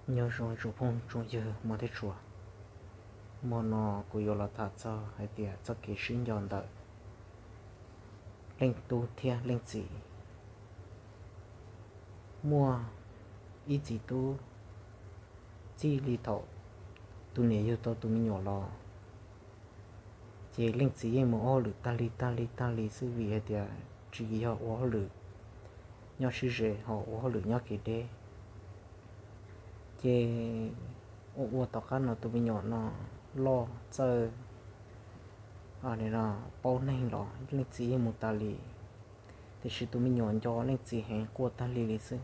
Nyob zoo tsoom phooj tsoom ywg hmov thiab tshua, hmo no kuv yuav los tham txog hais tias txoj kev sib nco ntawm leej tub thiab leej txiv. Muaj ib txiv tub, txij li thaum tus niam yug tau tus me nyuam los, ces leej txiv yeej mus ua hauj lwm tag li tag li tag li xwb, vim hais tias tsis yog ua hauj lwm nyob sib ze, ho ua hauj lwm nyob kev deb. Ces ua ua tom qab no tus me nyuam no loj txawj paub neeg los leej txiv yeej mus tas li, tiam sis tus me nyuam nco leej txiv heev, quaj tag li li xwb.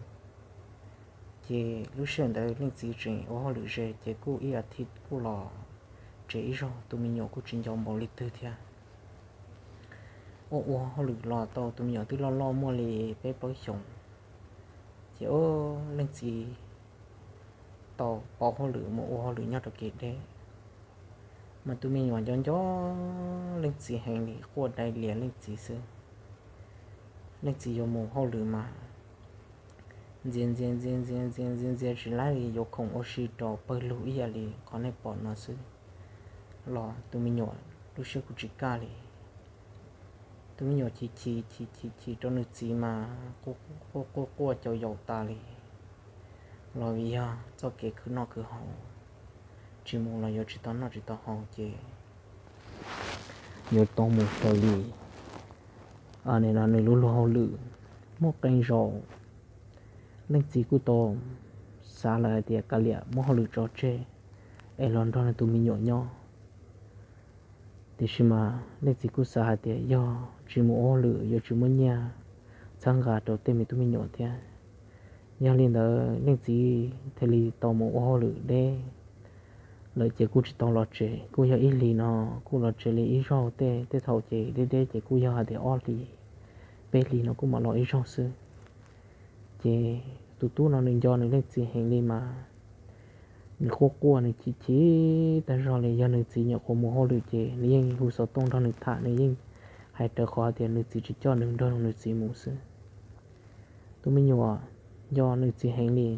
Ces lub sij hawm ntawd leej txiv tseem ua hauj lwm ze, ces kuj ib as thiv kuj los tsev ib zaug, tus me nyuam kuj tsis nco npaum li twg thiab. Ua ua hauj lwm los tau tus me nyuam twb loj loj muaj li peb plaub xyoos, ces leej txiv tau pauv hauj lwm mus ua hauj lwm nyob rau kev deb, mas tus me nyuam nco nco leej txiv heev li, quaj dai lias leej txiv xwb. Leej txiv yuav mus hauj lwm mas ntxias ntxias ntxias ntxias ntxias ntxias ntxias tsis laib li, yuav khoom ua si rau pawg lug ib yam li qhov nej pom no xwb, los tus me nyuam lub siab kuj tsis kaj li. Tus me nyuam chim chim chim chim chim rau nws txiv mas quaj quaj quaj caum yaus tas li, los vim yog txoj kev khwv noj khwv haus, tsis mus los yuav tsis tau noj tsis tau haus ces yuav tau mus raws li nws lub luag hauj lwm. Muaj qee zaus leej txiv kuj tau xav lawm hais tias kav liam muab hauj lwm tso tseg es los nrog nws tus me nyuam nyob. Tiam sis mas leej txiv kuj xav hais tias yog tsis mus ua hauj lwm yuav tsis muaj nyiaj txhawb nqa rau tej me tub me nyuam thiab. Yog li ntawd leej txiv thiaj li tau mus ua hauj lwm deb lawm ces kuj tsis tau los tsev, kuj yog ib hlis no kuj los tsev li ib zaug tej, tej thaum ces deb deb ces kuj yog hais tias ob hlis peb hlis no kuj mam los ib zaug xwb. Ces tus tub no nws nco nws leej txiv heev li mas nws quaj quaj nws chim chim tag zog li. Yog nws txiv nyuam qhuav mus hauj lwm ces nws yeej hu xov tooj nrog nws tham, nws yeej hais rawv qhov tias nws txiv tsis coj nws, nrog nws txiv mus xwb. Tus me nyuam nco nws txiv heev li,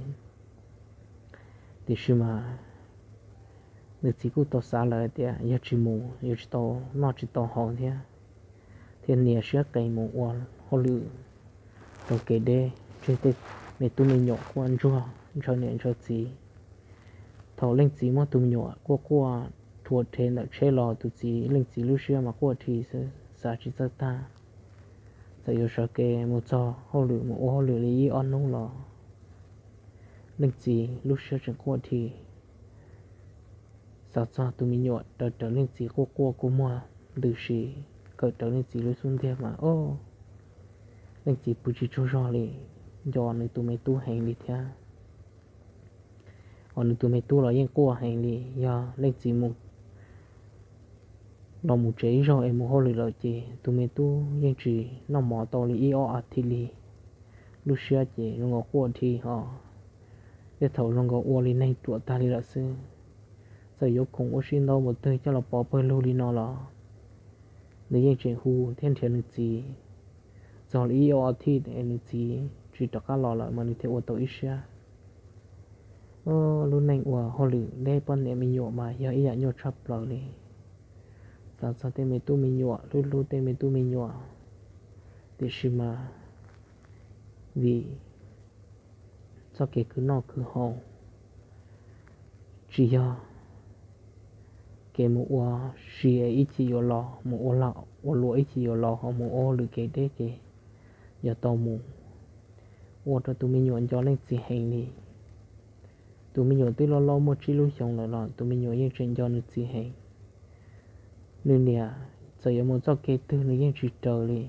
tiam sis mas nws txiv kuj tau xav lawm tias yog tsis mus yuav tsis tau noj tsis tau haus thiab, thiaj nias siab qees mus ua hauj lwm rau kev deb, tseg tej me tub me nyuam quaj ntsuag ntshaw niam ntshaw txiv. Thaum leej txiv muab tus me nyuam quaj quaj rhuav rhe ntawm tsheb los, tus txiv, leej txiv lub siab mas quaj dhi xwb, xav tsis txawj tag. Txawm yuav sawv kev mus txog hauj lwm, mus ua hauj lwm li ib ob hnub los leej txiv lub siab tseem quaj dhi. Xav txog tus me nyuam raws rawv leej txiv quaj quaj kua muag ntws si kawm rawv leej txiv lub xub ntiag mas, o, leej txiv pw tsis tsaug zog li, nco nws tus me tub heev li thiab. Ho nws tus me tub los yeej quaj heev li. Yog leej txiv mus los mus tsev ib zaug es mus hauj lwm lawm ces tus me tub yeej tsis noj mov tau li ib ob as thiv li. Lub siab ces zoo nkaus quaj dhi, ho tej thaum zoo nkaus ua li neeg ruam tag li lawm xwb. Txawm yuav khoom ua si ntau npaum twg coj los pov pawg lug li no los nws yeej tseem hu thiab nrhiav nws txiv. Txog li ib ob as thiv es nws txiv tsis rov qab los lawm mas nws thiaj ua tau ib siab. Lub neej ua hauj lwm deb poj niam me nyuam mas yog ib yam nyuaj tshaj plaws li. Xav txog tej me tub me nyuam, hlub hlub tej me tub me nyuam, tiam sis mas vim txoj kev khwv noj khwv haus, tsis yog kev mus ua si ib chim yuav los, mus ua lag ua luam ib chim yuav los, ho mus ua hauj lwm kev deb ces yuav tau mus, ua rau tus me nyuam nco leej txiv heev li. Tus me nyuam twb loj loj muaj tsib lub xyoos lawm los tus me nyuam yeej tseem nco nws txiv heev. Nws niam txawm yuav mus txoj kev twg nws yeej tsis raws li.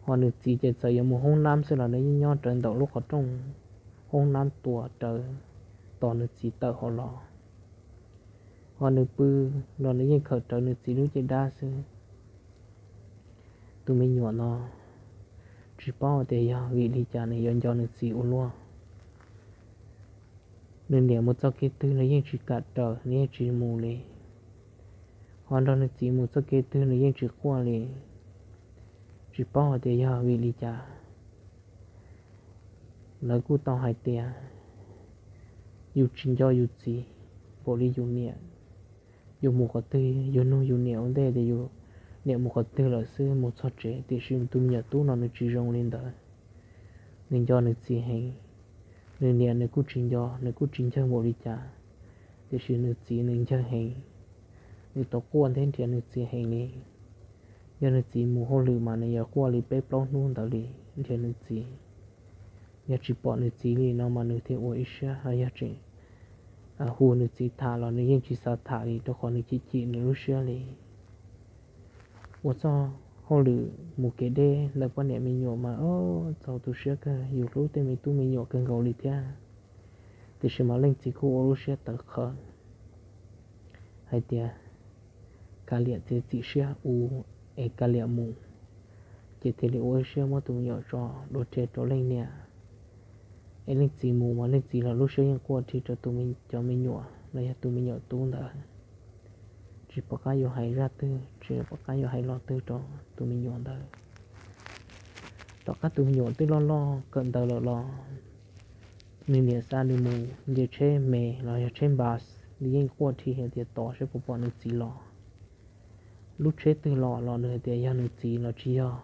Ho nws txiv ces txawm yuav mus hoob nab xwb los nws yeej nyob rawv ntawm lub qhov rooj hoob nab tua rawv tos nws txiv tawm hauv los. Ho nws pw los nws yeej khawm rawv nws txiv lub caj dab xwb. Tus me nyuam no tsis paub hais tias yog vim li cas nws yuav nco nws txiv ua luaj. Nws niam mus txoj kev twg nws yeej tsis kam raws, nws yeej tsis mus li. Ho nrog nws txiv mus txoj kev twg nws yeej tsis quaj li. Tsis paub hais tias yog vim li cas. Lawv kuj tau hais tias yus tsis nco yus txiv npaum li yus niam. Yus mus qhov twg yus nug yus niam ua ntej tias yus niam mus qhov twg lawm xwb, mus txog tsev. Tiam sis tus me nyuam tub no nws tsis zoo li ntawd, nws nco nws txiv heev. Nws niam nws kuj tsis nco, nws kuj tsis ncawg npaum li cas, tiam sis nws txiv nws ncawg heev. Nws tau quaj thiab nrhiav nws txiv heev li. Yog nws txiv mus hauj lwm mas nws yuav quaj li peb plaub hnub ntawd li nrhiav nws txiv. Yog tsis pom nws txiv li no mas nws thiaj ua ib siab, ho yog tseem hu nws txiv tham los nws yeej tsis xav tham li, rau qhov nws chim chim nws lub siab li. Ua txoj hauj lwm mus kev deb ntawm poj niam me nyuam mas txaus tu siab kawg, yus hlub tej me tub me nyuam kawg nkaus li thiab. Tiam sis mas leej txiv kuj ua lub siab tawv qhawv hais tias kav liam txiav txim siab ua es kav liam mus, ces thiaj li ua ib siab muab tus me nyuam tso dua rhe rau leej niam. Es leej txiv mus mas leej txiv los lub siab yeej quaj rhi rau tus me, cov me nyuam los yog tus me nyuam tub ntawd. Tsis pom qab yuav hais zaj twg, tsis pom qab yuav hais lo twg rau tus me nyuam ntawd. Tom qab tus me nyuam twb loj loj kawm ntawv lawm los nws niam xa nws mus nce tsheb me los yog tsheb npas, nws yeej quaj rhi hais tias tos saib puas pom nws txiv los. Lub tsheb twg los los nws hais tias yog nws txiv los tsis yog.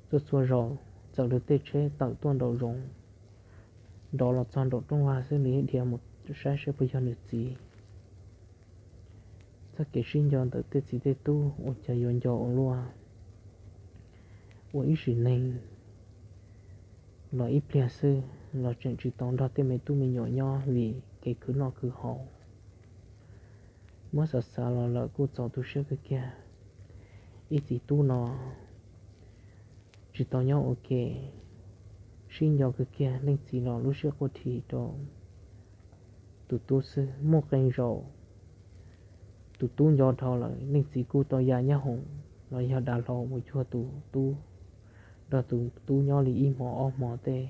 Txhua txhua zaus txawm lawv tej tsheb tawm tuaj nraum zoov, nrov los txog nraum rooj vag xwb nws yeej dhia mus saib saib puas yog nws txiv. Txoj kev sib nco ntawm tej txiv tej tub ua cas yuav nco ua luaj. Ua ib sim neej los ib pliag xwb los tseem tsis tau nrog tej me tub me nyuam nyob vim kev khwv noj khwv haus. Muab xav xav los lawm kuj txaus tu siab kawg kiag. Ib txiv tub no tsis tau nyob ua ke, sib nco kawg kiag, leej txiv los lub siab quaj rhi rau tus tub xwb. Muaj qee zaus tus tub nco dhau lawm, leej txiv kuj tau ya nyab hoom los yog dav hlau mus cuag tus tub, nrog tus tub nyob li ib hmo ob hmo tej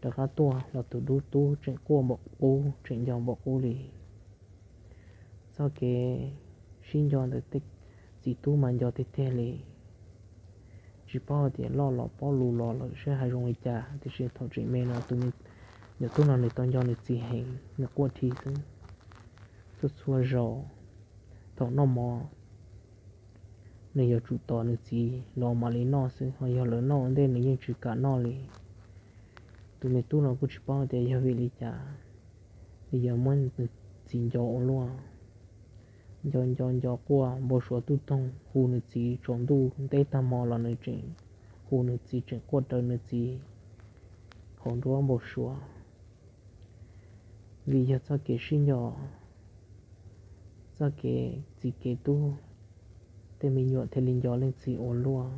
rov qab tuaj los tus tub tseem quaj npaum qub, tseem nco npaum qub li. Txoj kev sib nco ntawm tej txiv tub mas nco tiag tiag li. Tsis paub hais tias loj los paub lus los lawm saib hais zoo li cas, tiam sis thaum tseem me no tus me nyuam tub no nws tau nco nws txiv heev, nws quaj rhi xwb. Txhua txhua zaus thaum noj mov nws yuav tsum tos nws txiv los mam li noj xwb, ho yog lawv noj ua ntej nws yeej tsis kam noj li. Tus me tub no kuj tsis paub tias yog vim li cas nws yuav muab nws txiv nco ua luaj. Nco nco nco quaj npau suav tuj toog, hu nws txiv tsaus ntuj ntev tag hmo los nws tseem hu nws txiv, tseem quaj raws nws txiv hauv nruab npau suav. Vim yog txoj kev sib nco, txoj kev txiv kev tub, tej me nyuam thiaj li nco leej txiv ua luaj.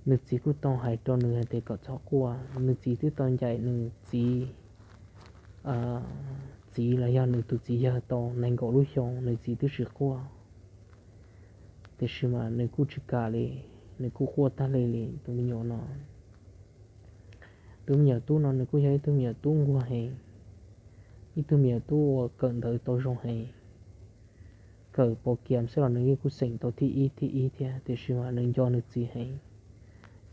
Nws txiv kuj tau hais rau nws hais tias kom txhob quaj. Nws txiv twb tau ncaim nws txiv, txiv los yog nws tus txiv yawg tau nees nkaum lub xyoo, nws txiv twb tsis quaj. Tiam sis mas nws kuj tsis kam li, nws kuj quaj tag li li tus me nyuam no. Tus me nyuam tub no nws kuj yog ib tug me nyuam tub nquag heev, ib tug me nyuam tub uas kawm ntawv tau zoo heev. Kawm pau kiam xwb los nws yeej kuj xeem tau thib ib thib ib thiab, tiam sis mas nws nco nws txiv heev,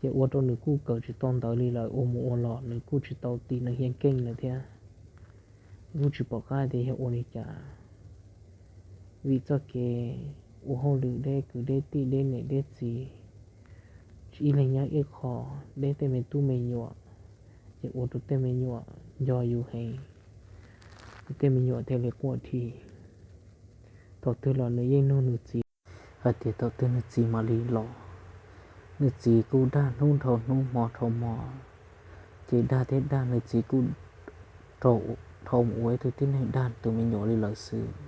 ces ua rau nws kuj kawm tsis tau ntawv li lawm, ua mus ua los nws kuj tsis tau tis nws hiab keej lawm thiab. Kuj tsis pom qab tias yog ua li cas, vim txoj kev ua hauj lwm deb kwv deb tij deb niam deb txiv, ib leeg nyob ib qho, deb tej me tub me nyuam, ces ua rau tej me nyuam nco yus heev, ces tej me nyuam thiaj li quaj rhi. Thaum twg los nws yeej nug nws txiv hais tias thaum twg nws txiv mam li los. Nws txiv kuj dag hnub dhau hnub hmo dhau hmo, ces dag thiab dag, nws txiv kuj dhau mus ua ib tug tib neeg dag tus me nyuam li lawm xwb.